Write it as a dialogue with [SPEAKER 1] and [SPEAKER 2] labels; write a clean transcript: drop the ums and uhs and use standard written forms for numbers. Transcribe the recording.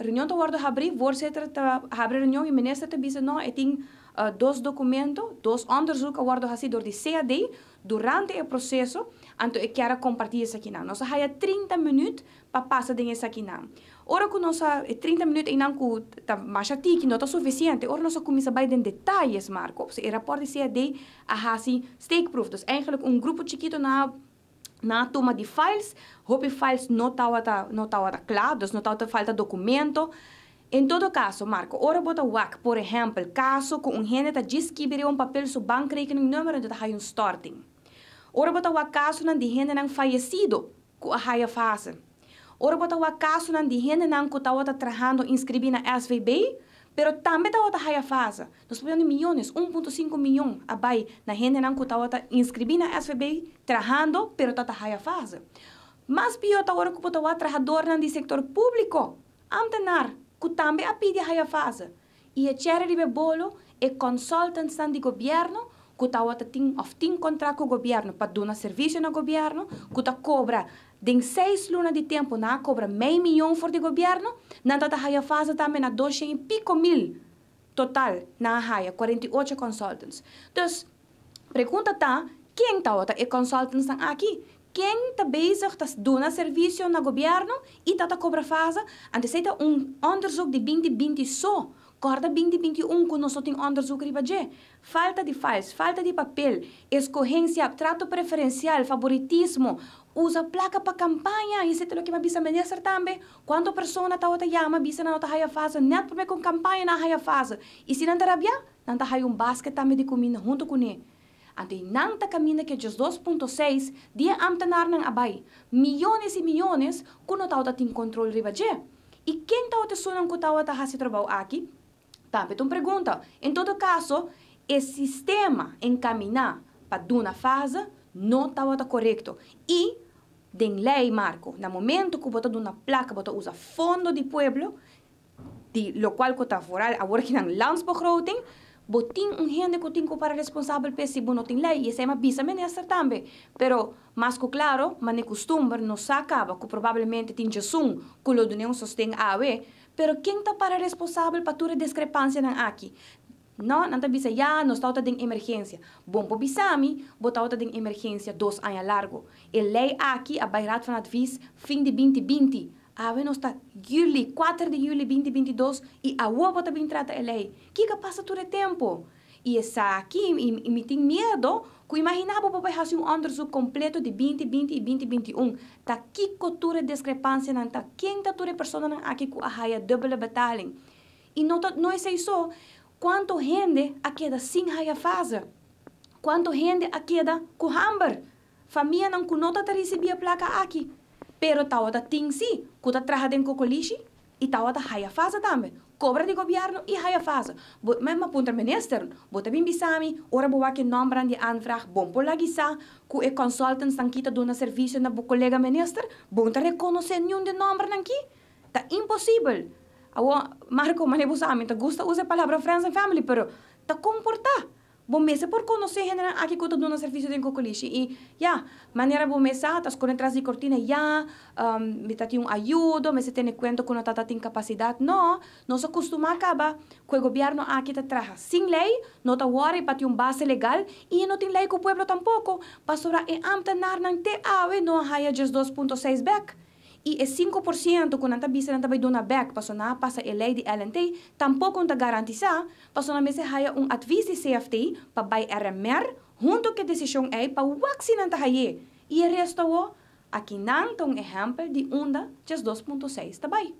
[SPEAKER 1] Reunion ta wordo habri, voorzitter ta habri reunion y minister ta bisa no, e tin dos documento, dos onderzoek a wordo haci door di CAD durante e proceso, anto e kier a comparti esakinan. Nos a haya 30 minuut pa pasa den esakinan. Ora cu nos a, e 30 minuut eynan cu ta masha tiki, no ta suficiente, ora nos a cuminsa bay den detayes, Marco, e rapport di CAD a haci steekproef, dus eigenlijk un grupo chikito na tuma di files, hopi files no tawata cla, dus no tawata falta documento. En todo caso, Marco, ora bo ta wak, por ehempel, caso cu un hende ta skirbi un papel su bankrekeningnummer en dat haya un storting. Ora bo ta wak casonan di hendenan fayecido cu a haya fase. Ora bo ta wak casonan di hendenan cu tawata trahando inscribi na SVB, pero tambe tawata haya fase. Nos papiando miyones, 1.5 miyon a bay na hendenan cu tawata inscribi na SVB trahando, pero tawata haya fase. Mas pior ta ora cu bo ta wak trahadornan di sector publico, ambtenaar, cu tambe a pidi haya fase. Y e cherry riba bolo e consultants di gobierno, cu tawata tin of tin contrato cu gobierno pa duna servicio na gobierno, cu ta cobra den 6 luna di tempo nan a cobra mey miyon for di gobierno, nan ta haya fase tambe na 200 y pico mil total nan a haya 48 consultants. Dus pregunta ta, ken ta e consultants aki? Ken ta bezig ta duna servicio na gobierno y ta cobra fase? Antes ta un onderzoek di 2020 so. Corda 2021 cu nos tin onderzoek riba dje. Falta di files, falta di papel, escogencia, trato preferencial, favoritismo, usa placa pa campaña. Esey ta loke mi a bisa minister tambe. Cuanto persona ta ota yama, bisa nan ta haya fase, net pa cu campaña nan haya fase. Y si nan ta rabia, nan ta haya un basket tambe di cuminda hunto cu ne. Anto nan ta caminda cu 2.6 di ambtenaarnan a bay. Miyones y miyones cu no ta tin control riba dje. Y ken ta esunnan cu ta haci trabou aki? Tambe un pregunta. En todo caso, e sistema encamina pa duna fase no ta corecto. Y den ley, Marco, na momento cu bo ta duna placa, bo ta usa fondo di pueblo, di locual cu ta vooral awor cu na landsbegroting, bo tin un hende cu tin cu para responsabel pa si bo no tin ley, y esey mi a bisa minister tambe. Pero, mas cu claro, manera custumber, no sa caba, cu probablemente tin un cu lo duna un sosten awe, pero ken ta para responsabel pa tur discrepancianan aki? No, nan ta bisa, ja, nos ta den emergencia. Bon, bo bisami, bo ta den emergencia 2 aña largo. E ley aki, a bay Raad van Advies, fin di 2020. Awe nos ta juli, 4 di juli 2022, y awo bo ta bin trata e ley. Kico a pasa tur e tempo? Y esaki, y mi tin miedo, cu imagina bo bay haci un onderzoek completo di 2020 y 2021. Ta kico tur discrepancianan ta, ken ta tur personanan aki cu a haya dubbele betaling. Y no, no ta esey, cuanto hende a keda sin haya fase? Cuanto hende a keda cu hamber? Famianan cu no ta ricibi placa aki. Pero tawata tin si, cu ta traha den cocolishi y tawata haya fase tambe. Cobra di gobierno y haya fase. Bo, mi a puntra minister, bo ta bin bisami, ora bo wak e nomber di aanvraag, bon por lagisa, cu e consultants nan ki ta duna servicio na bo colega minister, bon ta reconoce ningun di nombernan aki? Ta imposibel. Awo, Marco, manera bo sa, mi ta gusta usa e palabra friends and family, pero ta comporta. Bo mester por conoce hende aki cu ta duna servicio den cocolishi. Y ja, manera bo mes sa, ta sconde tras di cortina, ja, mi ta tin un ayudo, mester tene cuenta cu no ta tin capacidad. No, nos a custuma caba cu e gobierno aki ta traha sin ley, no ta worry pa tin un base legal y no tin ley cu pueblo tampoco. Pasobra e ambtenaarnan te awe no a haya just 2.6 back. Y e 5% cu nan ta bisa nan ta bay duna back, paso nan a pasa e ley di LNT, tampoco ta garantisa, paso nan mester haya un advies di CFT pa bay RMR, hunto cu e decision ey pa wak si nan ta haye. Y e resto, aki nan ta un ehempel di unda just 2.6 ta bay.